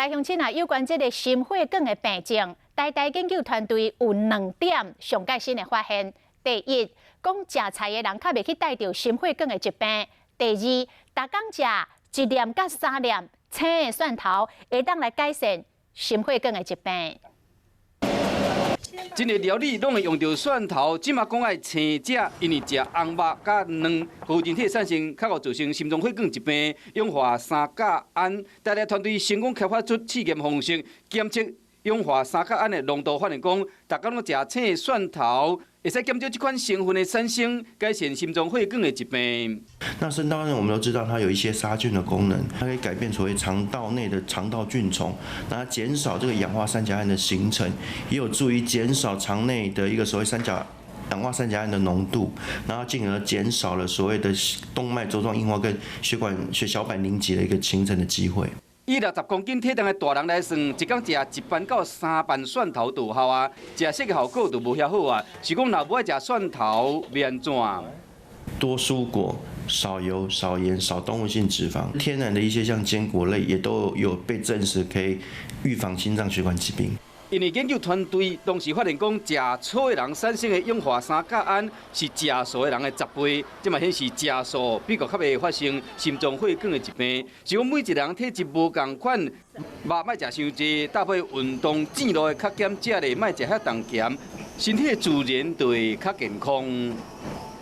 來鄉親啊，有關這个心血管的病症，台大研究團隊有兩點上蓋新的發現。第一，講食菜的人較袂去帶著心血管的疾病。第二，逐工食一粒佮三粒青的蒜頭，會當來改善心血管的疾病。這个料理攏會用著蒜頭，這馬講愛生食，因為食紅肉佮卵，予人體產生較會造成心臟血管疾病，氧化三甲胺。台大團隊成功開發出試驗方式，檢測氧化三甲胺的濃度，發現講，逐工攏食青蒜頭，會使減少這款成分的產生，改善心臟血管的疾病。那生當然我們都知道，它有一些殺菌的功能，它可以改變所謂腸道內的腸道菌叢，那減少這個氧化三甲胺的形成，也有助於減少腸內的一個所謂氧化三甲胺的濃度，然後進而減少了所謂的動脈粥狀硬化跟血管血小板凝結的一個形成的機會。以60公斤體重的大人來算，一工食一瓣到三瓣蒜頭就有效啊，食食效果就無遐好啊。是講若無愛食蒜頭，欲按怎？多蔬果、少油、少鹽、少動物性脂肪，天然的一些像堅果類，也都有被證實可以預防心臟血管疾病。因為研究團隊當時發現講，食草的人產生的氧化三甲胺是食素的人的10倍，這嘛顯示食素比較較袂發生心臟血管的疾病。是講每一個人體質無仝款，肉莫食傷濟，搭配運動，煎滷的較減食咧，莫食遐重鹹，身體自然就會較健康。